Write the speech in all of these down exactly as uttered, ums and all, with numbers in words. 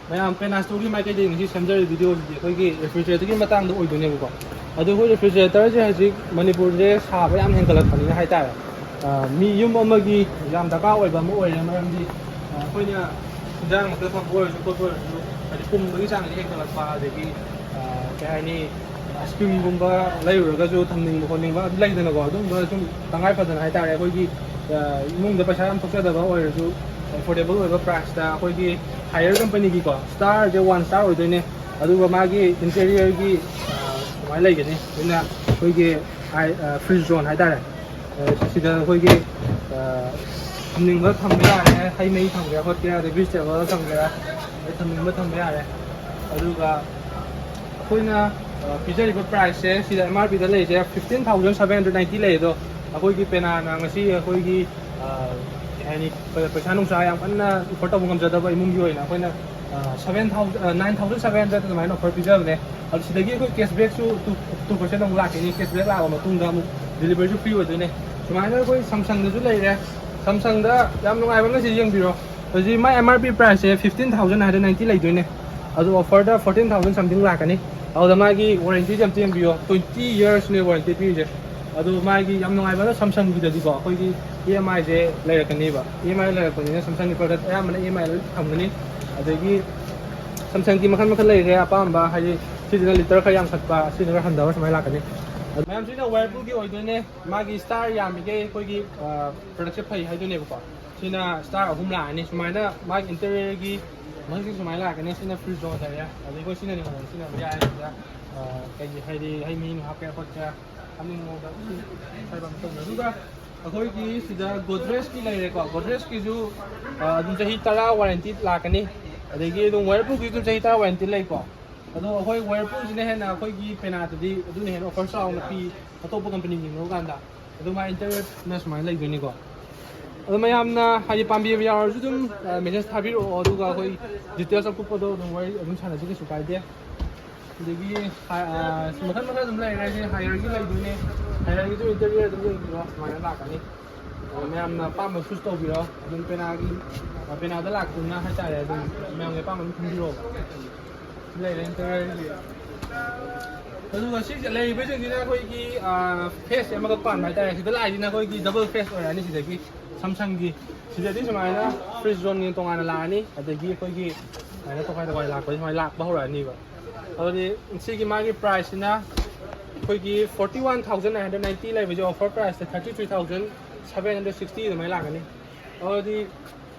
ꯃꯌꯥꯝ ꯄꯦꯅꯥ ꯁ꯭ꯇꯣꯔꯒꯤ ꯃꯥꯏꯀꯩꯗꯒꯤ ꯉꯁꯤ ꯁꯦꯝꯖꯔꯤꯕ ꯚꯤꯗꯤꯑꯣꯁꯤꯗꯤ ꯑꯩꯈꯣꯏꯒꯤ ꯔꯦꯐ꯭ꯔꯤꯖꯔꯦꯇꯔꯒꯤ ꯃꯇꯥꯡꯗ ꯑꯣꯏꯗꯣꯏꯅꯦꯕꯀꯣ꯫ ꯑꯗꯣ ꯑꯩꯈꯣꯏ ꯔꯦꯐ꯭ꯔꯤꯖꯔꯦꯇꯔꯁꯦ ꯍꯧꯖꯤꯛ ꯃꯅꯤꯄꯨꯔꯁꯦ ꯁꯥꯕ ꯌꯥꯝ ꯍꯦꯟꯒꯠꯂꯛꯄꯅꯤꯅ ꯍꯥꯏꯇꯥꯔꯦ꯫ ꯑ, ꯃꯤ ꯌꯨꯝ ꯑꯃꯒꯤ ꯌꯥꯝ ꯗꯔꯀꯥꯔ ꯑꯣꯏꯕ ꯑꯃ ꯑꯣꯏꯔꯦ꯫ ꯃꯔꯝꯗꯤ, ꯑ, ꯑꯩꯈꯣꯏꯅ ꯏꯟꯖꯥꯡ ꯃꯛꯇ ꯊꯝꯕ ꯑꯣꯏꯔꯁꯨ ꯈꯣꯠꯄ ꯑꯣꯏꯔꯁꯨ, ꯍꯥꯏꯗꯤ ꯄꯨꯝꯕꯒꯤ ꯆꯥꯡꯁꯦ ꯍꯦꯟꯒꯠꯂꯛꯄ, ꯑꯗꯒꯤ, ꯑ, ꯀꯩ ꯍꯥꯏꯅꯤ, ꯑꯥꯏꯁ ꯀ꯭ꯔꯤꯝꯒꯨꯝꯕ ꯂꯩꯔꯨꯔꯒꯁꯨ ꯊꯝꯅꯤꯡꯕ ꯈꯣꯠꯅꯤꯡꯕ ꯑꯗꯨ ꯂꯩꯗꯅꯀꯣ꯫ ꯑꯗꯨꯝꯕ ꯁꯨꯝ ꯇꯉꯥꯏ ꯐꯗꯅ ꯍꯥꯏꯇꯥꯔꯦ, ꯑꯩꯈꯣꯏꯒꯤ, ꯑ, ꯏꯃꯨꯡꯗ ꯄꯩꯁꯥ ꯌꯥꯝ ꯊꯣꯛꯆꯗꯕ ꯑꯣꯏꯔꯁꯨ, ꯑꯦꯐꯣꯔꯗꯦꯕꯜ ꯑꯣꯏꯕ ꯄ꯭ꯔꯥꯏꯁꯇ ꯑꯩꯈꯣꯏꯒꯤ ꯍꯥꯏꯌꯔ ꯀꯝꯄꯅꯤꯒꯤꯀꯣ, ꯁ꯭ꯇꯥꯔꯁꯦ ꯋꯥꯟ ꯁ꯭ꯇꯥꯔ ꯑꯣꯏꯗꯣꯏꯅꯦ꯫ ꯑꯗꯨꯒ ꯃꯥꯒꯤ ꯏꯟꯇꯦꯔꯤꯌꯔꯒꯤ, ꯑ, ꯁꯨꯃꯥꯏꯅ ꯂꯩꯒꯅꯤ꯫ ꯑꯗꯨꯅ ꯑꯩꯈꯣꯏꯒꯤ ꯑꯥꯏ-, ꯑ, ꯐ꯭ꯔꯤꯖ ꯖꯣꯟ ꯍꯥꯏꯇꯥꯔꯦ꯫ ꯑ, ꯁꯤꯗ ꯑꯩꯈꯣꯏꯒꯤ, ꯑ, ꯊꯝꯅꯤꯡꯕ ꯊꯝꯕ ꯌꯥꯔꯦ, ꯍꯩ ꯃꯍꯤ ꯊꯝꯒꯦꯔꯥ ꯈꯣꯠꯀꯦꯔꯥ, ꯑꯗꯩ ꯚꯤꯖꯤꯇꯦꯕꯜ ꯊꯝꯒꯦꯔꯥ, ꯑꯗꯩ ꯊꯝꯅꯤꯡꯕ ꯊꯝꯕ ꯌꯥꯔꯦ꯫ ꯑꯗꯨꯒ ꯑꯩꯈꯣꯏꯅ, ꯑ, ꯄꯤꯖꯔꯤꯕ ꯄ꯭ꯔꯥꯏꯁꯁꯦ, ꯁꯤꯗ ꯑꯦꯝ ꯑꯥꯔ ꯄꯤꯗ ꯂꯩꯔꯤꯁꯦ fifteen thousand seven hundred ninety ꯂꯩ꯫ ꯑꯗꯣ ꯑꯩꯈꯣꯏꯒꯤ ꯄꯦꯅꯥꯅ ꯉꯁꯤ ꯑꯩꯈꯣꯏꯒꯤ, ꯑ, ꯀꯩ ꯍꯥꯏꯅꯤ, ꯄ-, ꯄꯩꯁꯥ ꯅꯨꯡꯁꯥ ꯌꯥꯝ ꯀꯟꯅ ꯑꯦꯐꯣꯔꯗ ꯇꯧꯕ ꯉꯝꯖꯗꯕ ꯏꯃꯨꯡꯒꯤ ꯑꯣꯏꯅ ꯑꯩꯈꯣꯏꯅ, ꯑ, ꯁꯚꯦꯟ ꯊꯥꯎꯖꯟ, ꯑ, ꯅꯥꯏꯟ ꯊꯥꯎꯖꯟ ꯁꯚꯦꯟ ꯍꯟꯗ꯭ꯔꯦꯗ ꯑꯗꯨꯃꯥꯏꯅ ꯑꯣꯐꯔ ꯄꯤꯖꯕꯅꯦ꯫ ꯑꯗꯣ ꯁꯤꯗꯒꯤ ꯑꯩꯈꯣꯏ ꯀꯦꯁꯕꯦꯛꯁꯨ ꯇꯨ, ꯇꯨ ꯄꯔꯁꯦꯟ ꯑꯃꯨꯛ ꯂꯥꯛꯈꯤꯅꯤ꯫ ꯀꯦꯁꯕꯦꯛ ꯂꯥꯛꯑꯕ ꯃꯇꯨꯡꯗ ꯑꯃꯨꯛ ꯗꯤꯂꯤꯚꯔꯤꯁꯨ ꯐ꯭ꯔꯤ ꯑꯣꯏꯗꯣꯏꯅꯦ꯫ ꯁꯨꯃꯥꯏꯅ ꯑꯩꯈꯣꯏ ꯁꯝꯁꯪꯗꯁꯨ ꯂꯩꯔꯦ꯫ ꯁꯝꯁꯪꯗ ꯌꯥꯝ ꯅꯨꯡꯉꯥꯏꯕ ꯑꯃꯅ ꯁꯤ ꯌꯦꯡꯕꯤꯔꯣ꯫ ꯍꯧꯖꯤꯛ ꯃꯥꯏ ꯑꯦꯝ ꯑꯥꯔ ꯄꯤ ꯄ꯭ꯔꯥꯏꯁꯁꯦ ꯐꯤꯐꯇꯤꯟ ꯊꯥꯎꯖꯟ ꯍꯥꯏꯗ ꯅꯥꯏꯟꯇꯤ ꯂꯩꯗꯣꯏꯅꯦ꯫ ꯑꯗꯣ ꯑꯣꯐꯔꯗ ꯐꯣꯔꯇꯤꯟ ꯊꯥꯎꯖꯟ ꯁꯝꯊꯤꯡ ꯂꯥꯛꯀꯅꯤ꯫ ꯑꯗꯨꯗ ꯃꯥꯒꯤ ꯋꯥꯔꯦꯟꯇꯤꯁꯦ ꯑꯝꯇ ꯌꯦꯡꯕꯤꯌꯣ, ꯇ꯭ꯋꯦꯟꯇꯤ ꯌꯔꯁꯅꯦ ꯋꯥꯔꯦꯟꯇꯤ ꯄꯤꯔꯤꯁꯦ꯫ ꯑꯗꯣ ꯃꯥꯒꯤ ꯌꯥꯝ ꯅꯨꯡꯉꯥꯏꯕꯅ ꯁꯝꯁꯪꯒꯤꯗꯗꯤꯀꯣ, ꯑꯩꯈꯣꯏꯒꯤ ꯏ ꯑꯦꯝ ꯑꯥꯏꯁꯦ ꯂꯩꯔꯛꯀꯅꯦꯕ꯫ ꯏ ꯑꯦꯝ ꯑꯥꯏ ꯂꯩꯔꯛꯄꯅꯤꯅ ꯁꯝꯁꯪꯒꯤ ꯄ꯭ꯔꯗꯛ ꯑꯌꯥꯝꯕꯅ ꯏ ꯑꯦꯝ ꯑꯥꯏ ꯂꯣꯏ ꯊꯝꯒꯅꯤ꯫ ꯑꯗꯒꯤ ꯁꯝꯁꯪꯒꯤ ꯃꯈꯜ ꯃꯈꯜ ꯂꯩꯔꯦ ꯑꯄꯥꯝꯕ, ꯍꯥꯏꯗꯤ ꯁꯤꯁꯤꯅ ꯂꯤꯇꯔ ꯈꯔ ꯌꯥꯝꯈꯠꯄ, ꯁꯤꯅ ꯈꯔ ꯍꯟꯊꯕ, ꯁꯨꯃꯥꯏꯅ ꯂꯥꯛꯀꯅꯤ꯫ ꯑꯗꯣ ꯃꯌꯥꯝꯁꯤꯅ ꯋꯥꯔꯜꯄꯨꯜꯒꯤ ꯑꯣꯏꯗꯣꯏꯅꯦ꯫ ꯃꯥꯒꯤ ꯁ꯭ꯇꯥꯔ ꯌꯥꯝꯃꯤꯈꯩ ꯑꯩꯈꯣꯏꯒꯤ, ꯑ, ꯄ꯭ꯔꯗꯛꯁꯦ ꯐꯩ ꯍꯥꯏꯗꯣꯏꯅꯦꯕꯀꯣ꯫ ꯁꯤꯅ ꯁ꯭ꯇꯥꯔ ꯑꯍꯨꯝ ꯂꯥꯛꯑꯅꯤ꯫ ꯁꯨꯃꯥꯏꯅ ꯃꯥꯒꯤ ꯏꯟꯇꯦꯔꯤꯌꯔꯒꯤ ꯃꯊꯛꯁꯤ ꯁꯨꯃꯥꯏꯅ ꯂꯥꯛꯀꯅꯤ꯫ ꯁꯤꯅ ꯐ꯭ꯔꯤꯖ ꯖꯣꯟ ꯂꯩꯔꯦ꯫ ꯑꯗꯩ ꯑꯩꯈꯣꯏ ꯁꯤꯅ ꯅꯤꯡꯍꯧꯕ ꯁꯤꯖꯤꯟꯅꯕ ꯌꯥꯏ꯫ ꯁꯤꯗ, ꯑ, ꯀꯩꯒꯤ ꯍꯥꯏꯗꯤ ꯍꯩ ꯃꯍꯤ ꯅꯨꯡ ꯍꯥꯞꯀꯦꯔꯥ ꯈꯣꯠꯀꯦꯔꯥ ꯍꯥꯞꯅꯤꯡꯕ ꯃꯑꯣꯡꯗ ꯑꯗꯨꯝ ꯍꯥꯏꯕ ꯑꯃ ꯇꯧꯖꯩ꯫ ꯑꯗꯨꯒ ꯑꯩꯈꯣꯏꯒꯤ ꯁꯤꯗ ꯒꯣꯗ꯭ꯔꯦꯖꯀꯤ ꯂꯩꯔꯦꯀꯣ꯫ ꯒꯣꯗ꯭ꯔꯦꯖꯀꯤꯁꯨ, ꯑ, ꯑꯗꯨꯝ ꯆꯍꯤ ꯇꯔꯥ ꯋꯥꯔꯦꯟꯇꯤ ꯂꯥꯛꯀꯅꯤ꯫ ꯑꯗꯒꯤ ꯑꯗꯨꯝ ꯋꯥꯔꯜꯄꯨꯜꯒꯤꯁꯨ ꯑꯗꯨꯝ ꯆꯍꯤ ꯇꯔꯥ ꯋꯥꯔꯦꯟꯇꯤ ꯂꯩꯀꯣ꯫ ꯑꯗꯣ ꯑꯩꯈꯣꯏ ꯋꯥꯔꯜꯄꯨꯜꯁꯤꯅ ꯍꯦꯟꯅ ꯑꯩꯈꯣꯏꯒꯤ ꯄꯦꯅꯥꯗꯗꯤ ꯑꯗꯨꯅ ꯍꯦꯟꯅ ꯑꯣꯐꯔ ꯆꯥꯎꯅ ꯄꯤ, ꯑꯇꯣꯞꯄ ꯀꯝꯄꯅꯤꯁꯤꯡ ꯌꯦꯡꯅꯔꯨꯀꯥꯟꯗ꯫ ꯑꯗꯨ ꯃꯥ ꯏꯟꯇꯔꯅꯦꯠꯅ ꯁꯨꯃꯥꯏꯅ ꯂꯩꯗꯣꯏꯅꯤꯀꯣ꯫ ꯑꯗꯣ ꯃꯌꯥꯝꯅ ꯍꯥꯏꯗꯤ ꯄꯥꯝꯕꯤꯕ ꯌꯥꯎꯔꯁꯨ ꯑꯗꯨꯝ, ꯑ, ꯃꯦꯁꯦꯖ ꯊꯥꯕꯤꯔꯛꯑꯣ, ꯑꯗꯨꯒ ꯑꯩꯈꯣꯏ ꯗꯤꯇꯦꯜꯁ ꯑꯀꯨꯞꯄꯗꯣ ꯑꯗꯨꯝ ꯋꯥꯔꯤ ꯑꯗꯨꯝ ꯁꯥꯟꯅꯁꯤ, ꯀꯩꯁꯨ ꯀꯥꯏꯗꯦ꯫ ꯑꯗꯒꯤ, ꯑ, ꯑ, ꯃꯈꯜ ꯃꯈꯜ ꯑꯗꯨꯝ ꯂꯩꯔꯦ꯫ ꯁꯤ ꯍꯥꯏꯌꯔꯒꯤ ꯂꯩꯗꯣꯏꯅꯦ, ꯍꯥꯏꯌꯔꯒꯤꯁꯨ ꯏꯟꯇꯔꯤꯌꯔ ꯑꯗꯨꯝ ꯌꯦꯡꯕꯤꯔꯣ, ꯁꯨꯃꯥꯏꯅ ꯂꯥꯛꯀꯅꯤ꯫ ꯃꯌꯥꯝꯅ ꯑꯄꯥꯝꯕ ꯆꯨꯁ ꯇꯧꯕꯤꯔꯣ꯫ ꯑꯗꯨꯝ ꯄꯦꯅꯥꯒꯤ, ꯄꯦꯅꯥꯗ ꯂꯥꯛꯇꯨꯅ ꯍꯥꯏꯇꯥꯔꯦ, ꯑꯗꯨꯝ ꯃꯌꯥꯝꯒꯤ ꯑꯄꯥꯝꯕ ꯑꯗꯨꯝ ꯈꯟꯕꯤꯔꯛꯑꯣ꯫ ꯂꯩꯔꯦ ꯏꯟꯇꯔꯤꯌꯔꯒꯤ꯫ ꯑꯗꯨꯒ ꯁꯤꯁꯦ ꯂꯩꯔꯤꯕꯁꯤꯡꯁꯤꯅ ꯑꯩꯈꯣꯏꯒꯤ, ꯑ, ꯐꯦꯁ ꯑꯃꯈꯛ ꯄꯥꯟꯕ ꯍꯥꯏꯇꯥꯔꯦ꯫ ꯁꯤꯗ ꯂꯥꯛꯏꯁꯤꯅ ꯑꯩꯈꯣꯏꯒꯤ ꯗꯕꯜ ꯐꯦꯁ ꯑꯣꯏꯔꯛꯑꯅꯤ ꯁꯤꯗꯒꯤ꯫ ꯁꯝꯁꯪꯒꯤ ꯁꯤꯗꯗꯤ ꯁꯨꯃꯥꯏꯅ ꯐ꯭ꯔꯤꯖ ꯖꯣꯟꯒꯤ ꯇꯣꯉꯥꯟꯅ ꯂꯥꯛꯑꯅꯤ, ꯑꯗꯒꯤ ꯑꯩꯈꯣꯏꯒꯤ ꯁꯨꯃꯥꯏꯅ ꯇꯣꯈꯥꯏ ꯇꯣꯈꯥꯏ ꯂꯥꯛꯄꯁꯦ ꯁꯨꯃꯥꯏꯅ ꯂꯥꯛꯄ ꯍꯧꯔꯛꯑꯅꯤꯕ꯫ ꯑꯗꯨꯗꯤ ꯁꯤꯒꯤ ꯃꯥꯒꯤ ꯄ꯭ꯔꯥꯏꯁꯁꯤꯅ ꯑꯩꯈꯣꯏꯒꯤ forty one thousand nine hundred ninety ꯂꯩꯕꯁꯦ, offer ꯄ꯭ꯔꯥꯏꯁꯇ thirty three thousand seven hundred sixty ꯑꯗꯨꯃꯥꯏꯅ ꯂꯥꯛꯀꯅꯤ꯫ ꯑꯗꯨꯗꯤ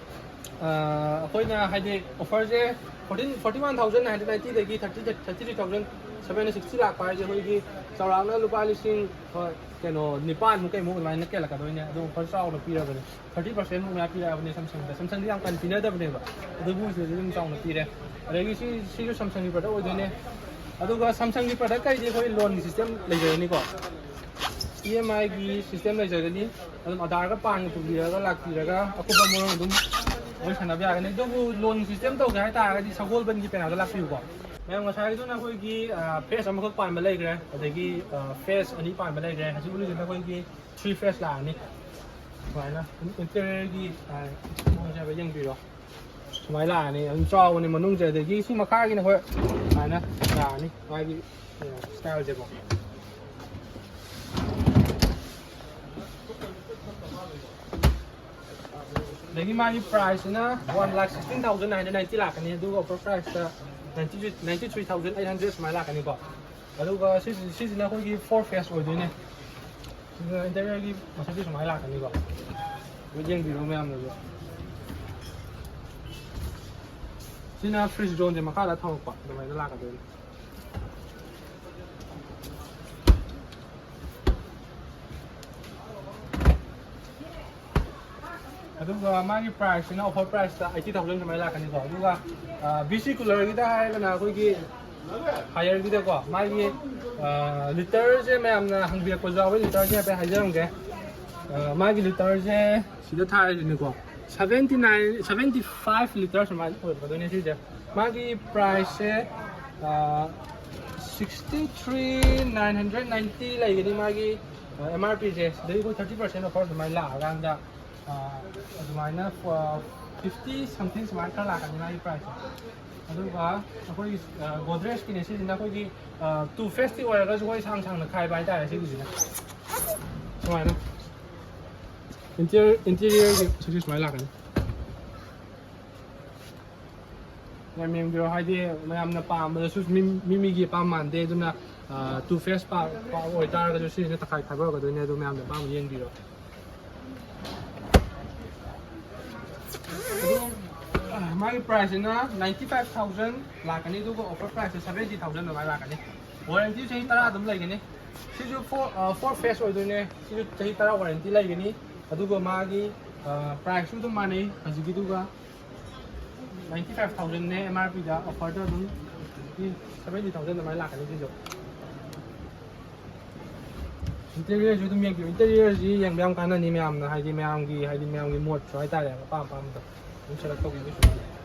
ꯑꯩꯈꯣꯏꯅ ꯍꯥꯏꯗꯤ ꯑꯣꯐꯔꯁꯦ fourteen forty one thousand nine hundred ninety ꯗꯒꯤ thirty thirty three thousand seven hundred sixty ꯂꯥꯛꯄ ꯍꯥꯏꯁꯦ ꯑꯩꯈꯣꯏꯒꯤ ꯆꯥꯎꯔꯥꯛꯅ ꯂꯨꯄꯥ ꯂꯤꯁꯤꯡ, ꯍꯣꯏ, ꯀꯩꯅꯣ, ꯅꯤꯄꯥꯟꯃꯨꯛ ꯀꯩꯃꯨꯛ ꯑꯗꯨꯃꯥꯏꯅ ꯀꯦꯜꯂꯛꯀꯗꯣꯏꯅꯦ꯫ ꯑꯗꯨꯝ ꯑꯣꯐꯔ ꯆꯥꯎꯅ ꯄꯤꯔꯕꯅꯦ, thirty percent ꯃꯨꯛ ꯃꯌꯥ ꯄꯤꯔꯛꯑꯕꯅꯦ ꯁꯝꯁꯪꯗ꯫ ꯁꯝꯁꯪꯗꯤ ꯌꯥꯝ ꯀꯟꯅ ꯄꯤꯅꯗꯕꯅꯦꯕ, ꯑꯗꯨꯕꯨ ꯁꯤꯗꯗꯤ ꯑꯗꯨꯝ ꯆꯥꯎꯅ ꯄꯤꯔꯦ꯫ ꯑꯗꯒꯤ ꯁꯤ, ꯁꯤꯁꯨ ꯁꯝꯁꯪꯒꯤ ꯄ꯭ꯔꯗꯛ ꯑꯣꯏꯗꯣꯏꯅꯦ꯫ ꯑꯗꯨꯒ ꯁꯝꯁꯪꯒꯤ ꯄ꯭ꯔꯗꯛ ꯀꯩꯗꯤ ꯑꯩꯈꯣꯏ ꯂꯣꯟꯒꯤ ꯁꯤꯁꯇꯦꯝ ꯂꯩꯖꯔꯅꯤꯀꯣ, ꯏ ꯑꯦꯝ ꯑꯥꯏꯒꯤ ꯁꯤꯁꯇꯦꯝ ꯂꯩꯖꯒꯅꯤ꯫ ꯑꯗꯨꯝ ꯑꯙꯥꯔꯒ ꯄꯥꯟꯒ ꯄꯨꯕꯤꯔꯒ ꯂꯥꯛꯄꯤꯔꯒ ꯑꯀꯨꯞꯄ ꯃꯔꯣꯜ ꯑꯗꯨꯝ ꯋꯥꯔꯤ ꯁꯥꯟꯅꯕ ꯌꯥꯒꯅꯤ꯫ ꯑꯗꯨꯕꯨ ꯂꯣꯟ ꯁꯤꯁꯇꯦꯝ ꯇꯧꯒꯦ ꯍꯥꯏꯇꯥꯔꯒꯗꯤ ꯁꯒꯣꯜꯕꯟꯒꯤ ꯄꯦꯅꯥꯗ ꯂꯥꯛꯄꯤꯌꯨꯀꯣ꯫ ꯃꯌꯥꯝ, ꯉꯁꯥꯏꯒꯤꯗꯨꯅ ꯑꯩꯈꯣꯏꯒꯤ, ꯑ, ꯐꯦꯁ ꯑꯃꯈꯛ ꯄꯥꯟꯕ ꯂꯩꯈ꯭ꯔꯦ, ꯑꯗꯒꯤ, ꯑ, ꯐꯦꯁ ꯑꯅꯤ ꯄꯥꯟꯕ ꯂꯩꯈ꯭ꯔꯦ꯫ ꯍꯧꯖꯤꯛ ꯎꯠꯂꯤꯁꯤꯅ ꯑꯩꯈꯣꯏꯒꯤ ꯊ꯭ꯔꯤ ꯐꯦꯁ ꯂꯥꯛꯑꯅꯤ꯫ ꯁꯨꯃꯥꯏꯅ ꯏꯟꯇꯤꯔꯤꯌꯔꯒꯤ, ꯑ, ꯃꯑꯣꯡꯁꯦ ꯍꯥꯏꯐꯦꯠ ꯌꯦꯡꯕꯤꯔꯣ꯫ ꯁꯨꯃꯥꯏꯅ ꯂꯥꯛꯑꯅꯤ, ꯑꯗꯨꯝ ꯆꯥꯎꯕꯅꯤ ꯃꯅꯨꯡꯁꯦ꯫ ꯑꯗꯒꯤ ꯁꯤ ꯃꯈꯥꯒꯤꯅ ꯍꯣꯏ ꯁꯨꯃꯥꯏꯅ ꯂꯥꯛꯑꯅꯤ ꯃꯥꯒꯤ, ꯑ, ꯁ꯭ꯇꯥꯏꯜꯁꯦꯀꯣ꯫ ꯑꯗꯒꯤ ꯃꯥꯒꯤ ꯄ꯭ꯔꯥꯏꯁꯁꯤꯅ one lakh sixteen thousand nine hundred ninety ꯂꯥꯛꯀꯅꯤ, ꯑꯗꯨꯒ offer ꯄ꯭ꯔꯥꯏꯁꯇ ninety three thousand eight hundred ꯁꯨꯃꯥꯏꯅ ꯂꯥꯛꯀꯅꯤꯀꯣ꯫ ꯑꯗꯨꯒ ꯁꯤꯁꯤ-, ꯁꯤꯁꯤꯅ ꯑꯩꯈꯣꯏꯒꯤ ꯐꯣꯔ ꯐꯦꯁ ꯑꯣꯏꯗꯣꯏꯅꯦ꯫ ꯁꯤꯅ ꯏꯟꯇꯤꯔꯤꯌꯔꯒꯤ ꯃꯁꯛꯁꯦ ꯁꯨꯃꯥꯏꯅ ꯂꯥꯛꯀꯅꯤꯀꯣ꯫ ꯑꯗꯨ ꯌꯦꯡꯕꯤꯔꯣ ꯃꯌꯥꯝꯅꯁꯨ꯫ ꯁꯤꯅ ꯐ꯭ꯔꯤꯖ ꯖꯣꯟꯁꯦ ꯃꯈꯥꯗ ꯊꯝꯃꯛꯄ ꯑꯗꯨꯃꯥꯏꯅ ꯂꯥꯛꯀꯗꯣꯏꯅꯤ꯫ ꯑꯗꯨꯒ ꯃꯥꯒꯤ ꯄ꯭ꯔꯥꯏꯁꯁꯤꯅ ꯑꯣꯐꯔ ꯄ꯭ꯔꯥꯏꯁꯇ eighty thousand ꯁꯨꯃꯥꯏꯅ ꯂꯥꯛꯀꯅꯤꯀꯣ꯫ ꯑꯗꯨꯒ, ꯑ, ꯕꯤ ꯁꯤ ꯀꯨꯂꯔꯒꯤꯗ ꯍꯥꯏꯔꯒꯅ ꯑꯩꯈꯣꯏꯒꯤ ꯍꯥꯏꯌꯔꯒꯤꯗꯀꯣ, ꯃꯥꯒꯤ, ꯑ, ꯂꯤꯇꯔꯁꯦ ꯃꯌꯥꯝꯅ ꯍꯪꯕꯤꯔꯛꯄꯁꯨ ꯌꯥꯎꯋꯦ, ꯂꯤꯇꯔꯁꯦ ꯍꯥꯏꯐꯦꯠ ꯍꯥꯏꯖꯔꯝꯒꯦ꯫ ꯑ, ꯃꯥꯒꯤ ꯂꯤꯇꯔꯁꯦ ꯁꯤꯗ ꯊꯥꯔꯤꯁꯤꯅꯤꯀꯣ, seventy nine, seventy five litre ꯁꯨꯃꯥꯏꯅ ꯑꯣꯏꯔꯛꯀꯗꯣꯏꯅꯦ ꯁꯤꯁꯦ꯫ ꯃꯥꯒꯤ ꯄ꯭ꯔꯥꯏꯁꯁꯦ, ꯑ, sixty three nine hundred ninety ꯂꯩꯒꯅꯤ ꯃꯥꯒꯤ ꯑꯦꯝ ꯑꯥꯔ ꯄꯤꯁꯦ ꯁꯤꯗꯩ ꯑꯩꯈꯣꯏ ꯊꯥꯔꯇꯤ ꯄꯥꯔꯁꯦꯟ ꯑꯣꯐꯔ ꯑꯗꯨꯃꯥꯏꯅ ꯂꯥꯛꯑꯀꯥꯟꯗ ꯑ, ꯑꯗꯨꯃꯥꯏꯅ ꯐꯤꯐꯇꯤ ꯁꯝꯊꯤꯡ ꯁꯨꯃꯥꯏꯅ ꯈꯔ ꯂꯥꯛꯀꯅꯤ ꯃꯥꯒꯤ ꯄ꯭ꯔꯥꯏꯁꯁꯦ꯫ ꯑꯗꯨꯒ ꯑꯩꯈꯣꯏꯒꯤ ꯒꯣꯗ꯭ꯔꯦꯖꯀꯤꯅꯦ ꯁꯤꯁꯤꯅ ꯑꯩꯈꯣꯏꯒꯤ ꯇꯨ ꯐꯦꯁꯇꯤ ꯑꯣꯏꯔꯒꯁꯨ ꯑꯩꯈꯣꯏ ꯁꯥꯡ ꯁꯥꯡꯅ ꯈꯥꯏꯕ ꯍꯥꯏꯇꯥꯔꯦ ꯁꯤꯒꯤꯁꯤꯅ꯫ ꯁꯨꯃꯥꯏꯅ ꯏꯟꯇꯤꯔꯤꯌꯔꯒꯤ ꯁꯤꯁꯤ ꯁꯨꯃꯥꯏꯅ ꯂꯥꯛꯀꯅꯤ꯫ ꯌꯥꯝ ꯌꯦꯡꯕꯤꯔꯣ, ꯍꯥꯏꯗꯤ ꯃꯌꯥꯝꯅ ꯄꯥꯝꯕꯗꯁꯨ ꯃꯤ ꯃꯤ ꯃꯤꯒꯤ ꯑꯄꯥꯝꯕ ꯃꯥꯟꯗꯦ꯫ ꯑꯗꯨꯅ ꯇꯨ ꯐꯦꯁ ꯄꯥꯛ ꯄꯥꯛ ꯑꯣꯏꯇꯥꯔꯒꯁꯨ ꯁꯤꯁꯤꯅ ꯇꯪꯈꯥꯏ ꯈꯥꯏꯕ ꯑꯣꯏꯔꯛꯀꯗꯣꯏꯅꯦ꯫ ꯑꯗꯨ ꯃꯌꯥꯝꯅ ꯑꯄꯥꯝꯕ ꯌꯦꯡꯕꯤꯔꯣ꯫ ꯑꯗꯨ ꯃꯥꯒꯤ ꯄ꯭ꯔꯥꯏꯁꯁꯤꯅ ꯅꯥꯏꯟꯇꯤ ꯐꯥꯏꯚ ꯊꯥꯎꯖꯟ ꯂꯥꯛꯀꯅꯤ꯫ ꯑꯗꯨꯒ ꯑꯣꯐꯔ ꯄ꯭ꯔꯥꯏꯁꯁꯦ ꯁꯚꯦꯟꯇꯤ ꯊꯥꯎꯖꯟ ꯑꯗꯨꯃꯥꯏꯅ ꯂꯥꯛꯀꯅꯤ꯫ ꯋꯥꯔꯦꯟꯇꯤ ꯆꯍꯤ ꯇꯔꯥ ꯑꯗꯨꯝ ꯂꯩꯒꯅꯤ꯫ ꯁꯤꯁꯨ ꯐꯣꯔ ꯐꯣꯔ ꯐꯦꯁ ꯑꯣꯏꯗꯣꯏꯅꯦ꯫ ꯁꯤꯁꯨ ꯆꯍꯤ ꯇꯔꯥ ꯋꯥꯔꯦꯟꯇꯤ ꯂꯩꯒꯅꯤ꯫ ꯑꯗꯨꯒ ꯃꯥꯒꯤ ꯄ꯭ꯔꯥꯏꯁꯁꯨ ꯑꯗꯨꯝ ꯃꯥꯟꯅꯩ ꯍꯧꯖꯤꯛꯀꯤꯗꯨꯒ꯫ ꯅꯥꯏꯟꯇꯤ ꯐꯥꯏꯚ ꯊꯥꯎꯖꯟꯅꯦ ꯑꯦꯝ ꯑꯥꯔ ꯄꯤꯗ, ꯑꯣꯐꯔꯗ ꯑꯗꯨꯝ ꯁꯚꯦꯟꯇꯤ ꯊꯥꯎꯖꯟ ꯑꯗꯨꯃꯥꯏꯅ ꯂꯥꯛꯀꯅꯤ ꯁꯤꯁꯨ꯫ ꯏꯟꯇꯤꯔꯤꯌꯔꯁꯨ ꯑꯗꯨꯝ ꯌꯦꯡꯕꯤꯌꯨ꯫ ꯏꯟꯇꯤꯔꯤꯌꯔꯁꯤ ꯌꯦꯡꯕ ꯌꯥꯝ ꯀꯥꯟꯅꯅꯤ ꯃꯌꯥꯝꯅ, ꯍꯥꯏꯗꯤ ꯃꯌꯥꯝꯒꯤ ꯍꯥꯏꯗꯤ ꯃꯌꯥꯝꯒꯤ ꯃꯣꯠꯁꯨ ꯍꯥꯏꯇꯥꯔꯦ, ꯑꯄꯥꯝ ꯑꯄꯥꯝꯕꯗꯣ ꯑꯗꯨꯝ ꯁꯦꯂꯦꯛ ꯇꯧꯕꯤꯕꯁꯨ ꯌꯥꯏ꯫